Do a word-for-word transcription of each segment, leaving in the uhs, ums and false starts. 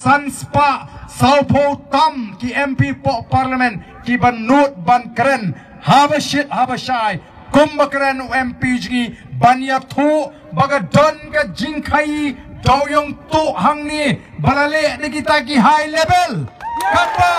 san spah sawphew tam ki M P hapoh Parliament kiba nud ban kren haba shit haba shai kumba kren u M P jong ngi ban ïathuh ba ka don ka jingkhaii dewiong tuh hangne ba la leh da kita ki high level. Katba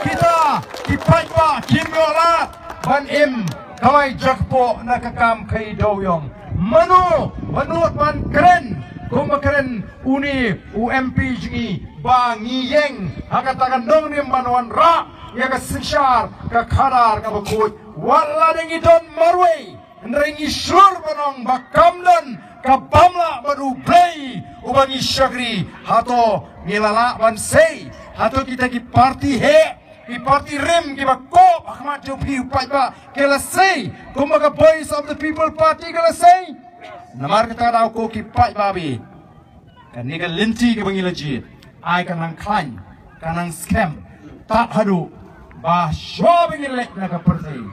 kita ki paidbah kim ïoh lad ban im kawei jakpoh na ka kam khaii dewiong. Mano ba nud ban kren kumba kren une u M P jong ngi ba ngi ïeng ha kata ka nongrim ban wanrah ïa ka synshar ka khadar kaba khuid. Wat la dang ngi don marwei, hynrei ngi shlur ban ong ba kam don ka bym lah bad U Blei uba ngi shakri. Hato ngi la lah ban sei? Hato kita ki parti heh, ki parti rim kiba kop ha khmat jong phi u paidbah ki la sei kumba ka Voice of the People Party ka la sei? Namar kata ka daw ko ki paidbah bad kane ka lynti kaba ngi la jied ai ka nang khlaiñ, ka nang skhem, tad haduh ba shuwa ba ngin leit na ka pyrthei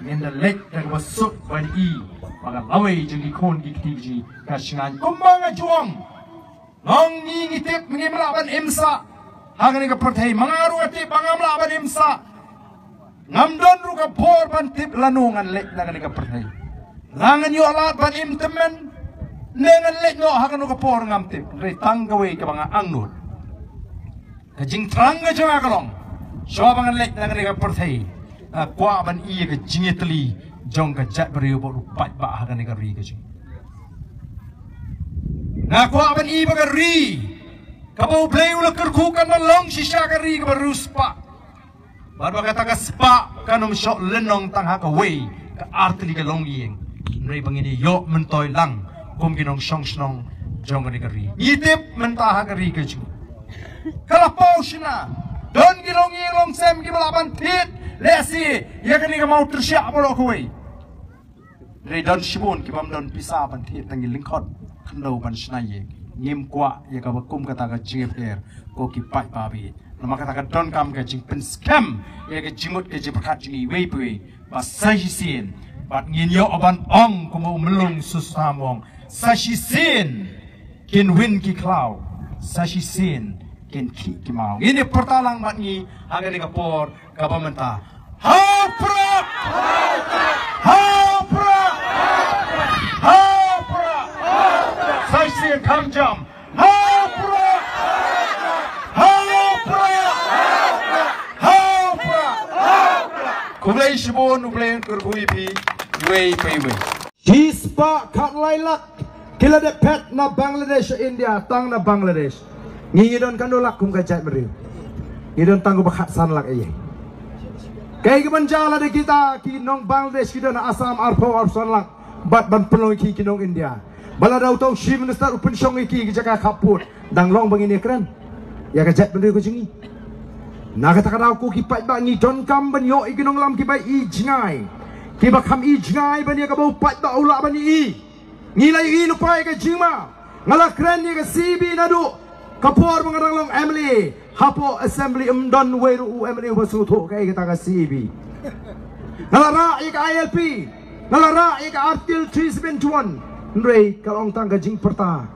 ngin da leit da kaba suk ban i ba ka lawei jong ki khun ki kti jong ngi ka shngaiñ. Kumba nga ju ong, nga ong ngi ngi tip ngim lah ban im sah ha kane ka pyrthei. Ma nga ruh nga tip ba ngam lah ban im sah. Ngam don ruh ka bor ban tip lano ngan leit na kane ka pyrthei. La ngan ïoh lad ban im tymmen ne ngan leit noh ha kano ka por ngam tip. Hynrei tang kawei kaba nga angnud, ka jingthrang ka jong nga ka long, shuwa ba ngan leit na kane ka pyrthei, nga kwah ban i ïa ka jingïatylli jong ka jaitbynriew bad u paidbah ha kane ka ri ka jong. Nga kwah ban i ba ka ri kaba U Blei u la kyrkhu kan ban long shisha ka ri kaba riewspah. Bad ba kata ka spah kan ym shoh lynnong tang ha kawei ka artylli ka longïing. Hynrei ba ngin ïoh myntoi lang kum ki nongshong shnong jong kane ka ri. Ngi tip mynta ha ka ri ka jong ka la paw shynna, don ki longïing longsem kiba lah ban thied lehse ïa kane ka mawtyrshiah baroh kawei. Hynrei don shibun ki bym don pisa ban thied tang ki lyngkhot khyndew ban shna ïa ki. Ngim kwah ïa kaba kum kata ka jingïapher ko ki paidbah bad namar kata ka donkam ka jingpynskhem ïa ka jingmut ka jingpyrkhat jong ngi iwei pa iwei ba sa shisien bad ngin ïoh ban ong kumba u Myllung Sustam u ong, sa shisien kin win ki khlaw, sa shisien kin khih ki maw. Ngin ïa pyrta lang bad ngi ha kane ka por kaba mynta. Ha u Prah! Ha u Prah! Ha u Prah! Sa shisien kham jam. Ha u Prah! Ha u Prah! Ha u Prah! Khublei shibun, U Blei un kyrkhu ïa phi iwei pa iwei. Shispah khatlai lak ki la dep phet na Bangladesh sha India, tang na Bangladesh. Ngi ngi don katno lak kum ka jaitbynriew? Ngi don tang kumba khatsan lak ïa. Kaei kaban jia lada kita ki nong Bangladesh ki don ha Assam arphew arphew san lak bad ban pynlong ïa ki ki nong India? Ba lada uta u Chief Minister u pynshong ïa ki ki jaka khappud, dang long ba ngin ïakren ïa ka jaitbynriew ka jong ngi? Na kata ka daw ko ki paidbah, ngi donkam ban ïoh ïa ki nongïalam kiba i jngai, kiba kham i jngai ban ïa kaba u paidbah u lah ban i. Ngi la ïohi lypa ïa ka jingma. Nga la kren ïa ka C A B naduh ka por ba nga dang long M L A. Hapoh Assembly ym don wei ruh u M L A uba sngewthuh kaei kata ka C A B. Nga la rah ïa ka I L P, nga la rah ïa ka Article three seven one. Hynrei ka long tang ka jingpyrta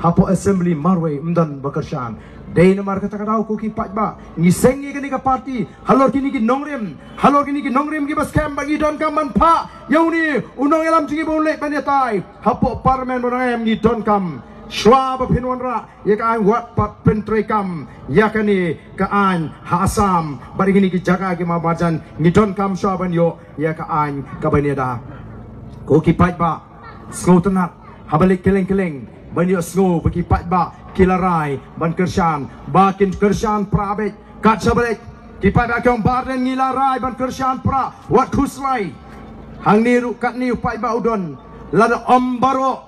hapoh Assembly marwei, ym don ba kyrshan. Dei namar kata ka daw ko ki paidbah, ngi seng ïa kane ka party halor kine ki nongrim, halor kine ki nongrim kiba skhem ba ngi donkam ban phah ïa une u nongïalam jong ngi ba un leit ban ïatai hapoh Parliament ba nang em. Ngi donkam shuwa ba phin wanrah ïa ka aiñ, wat pat pyntreikam ïa kane ka aiñ ha Assam bad ïa kine ki jaka ki marjan. Ngi donkam shuwa ban ïoh ïa ka aiñ kaban ïada. Ko ki paidbah, sngewtynnat haba leit kylleng kylleng ban ïohsngew ba ki paidbah ki la rai ban kyrshan, ba kin kyrshan prah beit. Kat shaba leit ki paidbah ki ong, Bah Ardent, ngi la rai ban kyrshan prah, wat khuslai. Hangne ruh katne u paidbah u don, lada ym baroh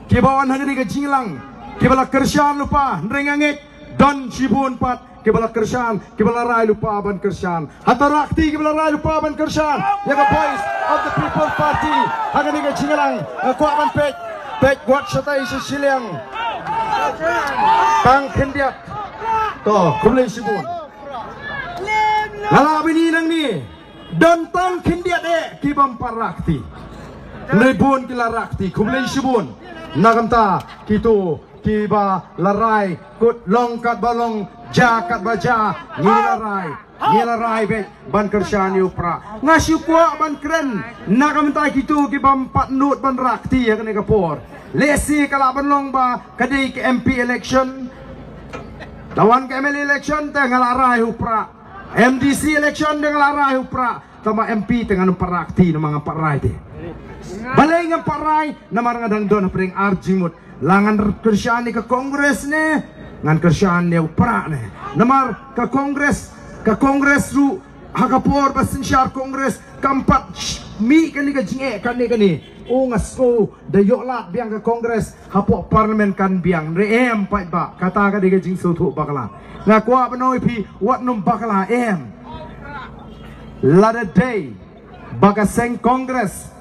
kiba wan ha kane ka jingïalang kiba la kyrshan lypa, hynrei nga ngeit don shibun pat kiba la kyrshan, kiba la rai lypa ban kyrshan. Hato rah kti kiba la rai lypa ban kyrshan ïa ka Voice of the People Party ha kane ka jingïalang? Nga kwah ban peit, peit wat shatai sha shiliang. Tang khyndiat. To, khublei shibun. Nga la bini nangne, don tang khyndiat eh ki bym pat rah kti. Hynrei bun ki la rah kti. Khublei shibun na ka bynta kito Kiba la rai, kut long katba long, ja katba ja, ngi la rai, ngi la rai beit ban kyrshan ïa u Prah. Nga shu kwah ban kren na ka bynta kito kiba ym pat nud ban rah kti ha kane ka por. Lehse ka lah ban long ba ka dei ka M P election, da wan ka M L A election te nga la rai u Prah. M D C election te nga la rai u Prah. Tangba M P te ngan ym pat rah kti namar ngam pat rai te. Balei ngam pat rai? Namar nga dang don hapdeng ar jingmut. La ngan kyrshan ïa ka Congress ne ngan kyrshan ïa u Prah ne. Namar ka Congress, ka Congress ruh ha ka por ba synshar Congress kam pat sh- mih kane ka jingeh kane kane. U nga sngew da ïoh lad biang ka Congress hapoh Parliament kan biang re em paidbah. Kata ka dei ka jingsngewthuh bakla. Nga kwah ban ong ïa phi wat nym bakla em. Lada dei ba ka seng Congress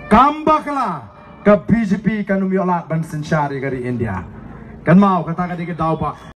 kam bakla, ka B J P kan ym ïoh lad ban synshar ïa ka ri India. Kan mau kata ka dei ka daw ba